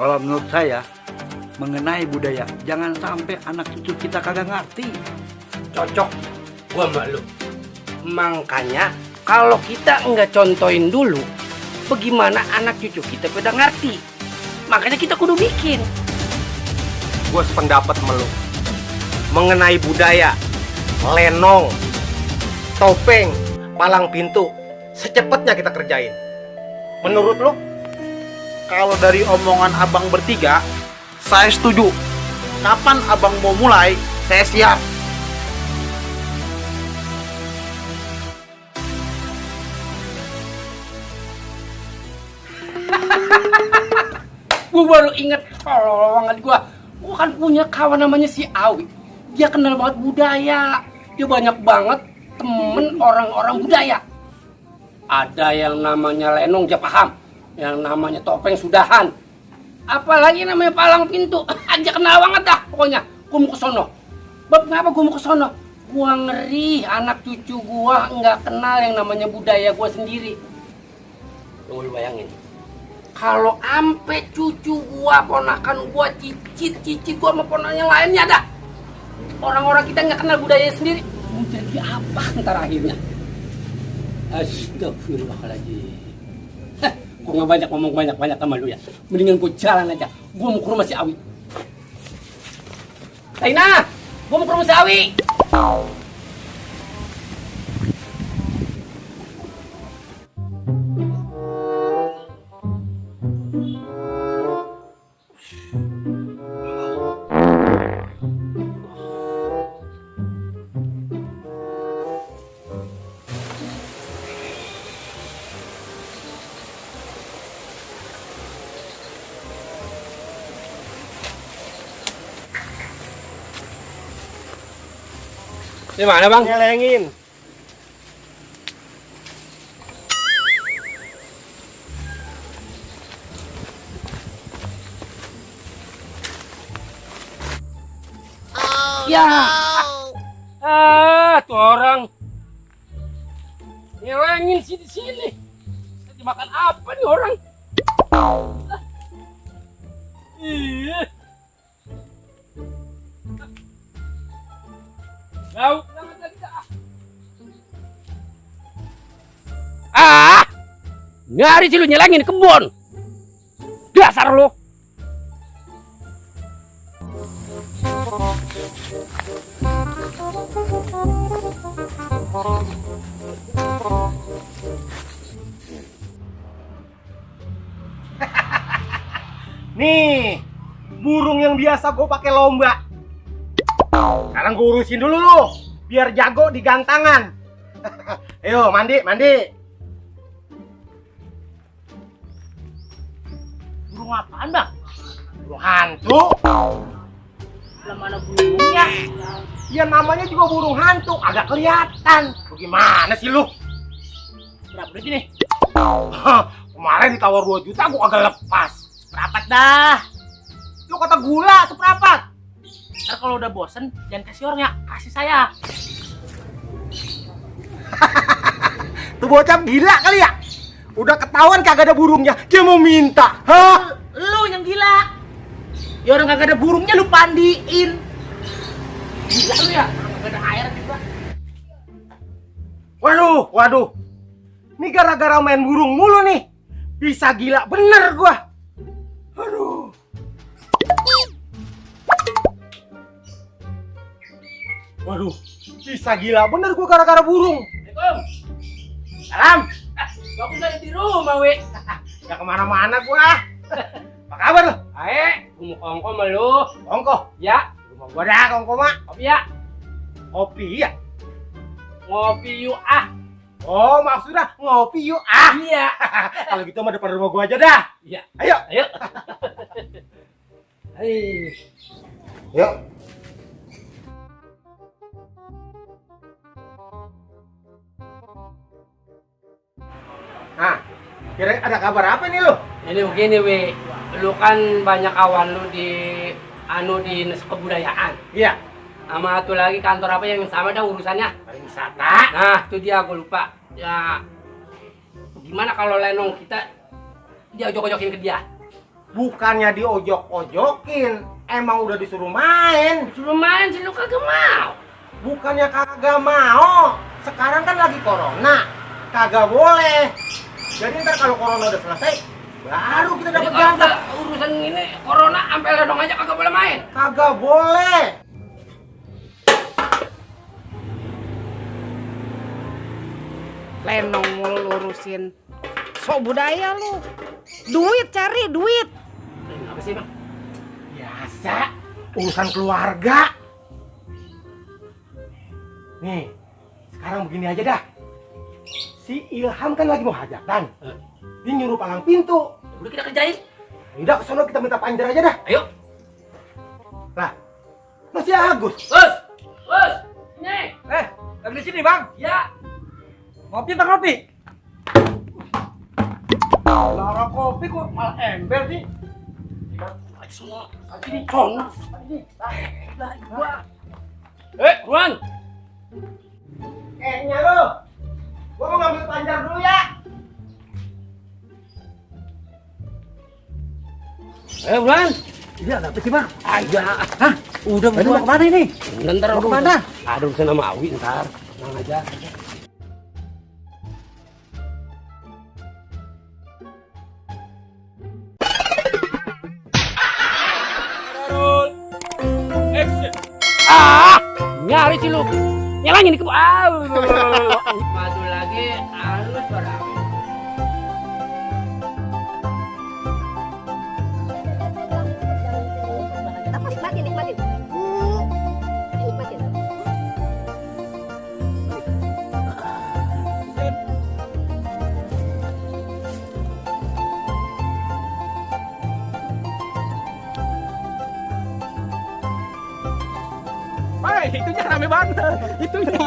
Kalau menurut saya mengenai budaya, jangan sampai anak cucu kita kagak ngerti. Cocok gua sama lu. Makanya kalau kita nggak contohin dulu, bagaimana anak cucu kita pada ngerti? Makanya kita kudu bikin. Gua sependapat sama lu. Mengenai budaya, lenong, topeng, palang pintu, secepatnya kita kerjain. Menurut lu? Kalau dari omongan abang bertiga, saya setuju. Kapan abang mau mulai, saya siap. Gue baru inget banget gue kan punya kawan namanya si Awi. Dia kenal banget budaya. Dia banyak banget temen orang-orang budaya. Ada yang namanya lenong, dia paham. Yang namanya topeng sudahan. Apalagi namanya palang pintu. Aja kenal banget dah pokoknya. Gue mau ke sono. Kenapa gue mau ke sono? Gue ngeri anak cucu gue nggak kenal yang namanya budaya gue sendiri. Lu bayangin. Kalau ampe cucu gua, ponakan gua, cicit gua sama ponakan yang lainnya dah. Orang-orang kita nggak kenal budaya sendiri. Mau jadi apa ntar akhirnya? Astagfirullahaladzim. Gua nggak banyak ngomong banyak sama lu ya. Mendingan gua jalan aja. Gua mau ke rumah si Awi. Taina, gua mau ke rumah si Awi. Di mana bang? Nyelengin. Ya. Tuh orang nyelengin di sini. Dimakan apa nih orang? Ih. Tahu, nyari sih lu nyelengin kebun. Dasar lu. Nih, burung yang biasa gue pakai lomba. Sekarang gue urusin dulu lu, biar jago di gantangan. Ayo mandi. Burung apaan bang? Burung hantu. Lah mana burungnya? Ya namanya juga burung hantu, agak kelihatan. Bagaimana sih lu? Berapa duit ini? Kemarin ditawar 2 juta, gua agak lepas. Seperempat dah. Lu kata gula seperempat. Ntar kalau udah bosen, jangan kasih orang ya, kasih saya. Tuh bocah gila kali ya? Udah ketahuan kagak ada burungnya, dia mau minta. Hah? Lu yang gila. Ya orang kagak ada burungnya lu pandiin. Gila lu ya, orang kagak ada air juga. Waduh. Ini gara-gara main burung mulu nih. Bisa gila bener gua. Aduh. Waduh, bisa gila bener gua gara-gara burung. Assalamualaikum. Salam. Bagus dari di rumah, we. Gak kemana-mana gua. Apa kabar lu? Ae, gua mau kongko sama lu. Kongko? Ya. Rumah gua dah kongko mah. Kopi ya? Kopi ya? Ngopi yuk ah. Oh, maksudnya ngopi yuk ah. Iya. Kalau gitu mah depan rumah gua aja dah. Iya. Ayo. Yuk. Nah, kira ada kabar apa nih lu? Ini begini, we. Lu kan banyak kawan lu di dinas kebudayaan. Iya. Sama satu lagi kantor apa yang sama dah urusannya? Pariwisata. Nah, itu dia gue lupa. Ya, gimana kalau lenong kita dia ojok-ojokin ke dia? Bukannya diojok-ojokin, emang udah disuruh main. Suruh main sih lu kagak mau. Bukannya kagak mau. Sekarang kan lagi corona, kagak boleh. Jadi ntar kalau corona udah selesai, baru kita Jadi dapat kalau jatah. udah urusan ini corona sampai ledong aja kagak boleh main. Kagak boleh. Lenong mulu lurusin. Sok budaya lu. Duit cari duit. Apa sih bang? Biasa, urusan keluarga. Nih, sekarang begini aja dah. Si Ilham kan lagi mau hajatan. Dia nyuruh palang pintu. Udah kita kerjain. Udah kesana kita minta panjer aja dah. Ayo. Lah, masih Agus. Bos. Bos. Nih. Lagi di sini, Bang. Ya. Ngopi tak ngopi? Lara kopi kok malah ember sih. Semua. Sini, sono. Lah gua. Ruan. Kayaknya lo. Gua mau ngambil panjer dulu ya. Ruan. Iya, ada apa sih bang? Aja. Hah? Udah mau kemana ini? Ntar Mau kemana? Ada urusan sama Awi ntar. Tenang aja. Nyari sih lu. Nyalangin ke maju lagi harus barang. Nikmatin, nikmatin. Nikmatin. Itunya rame banget. Itunya.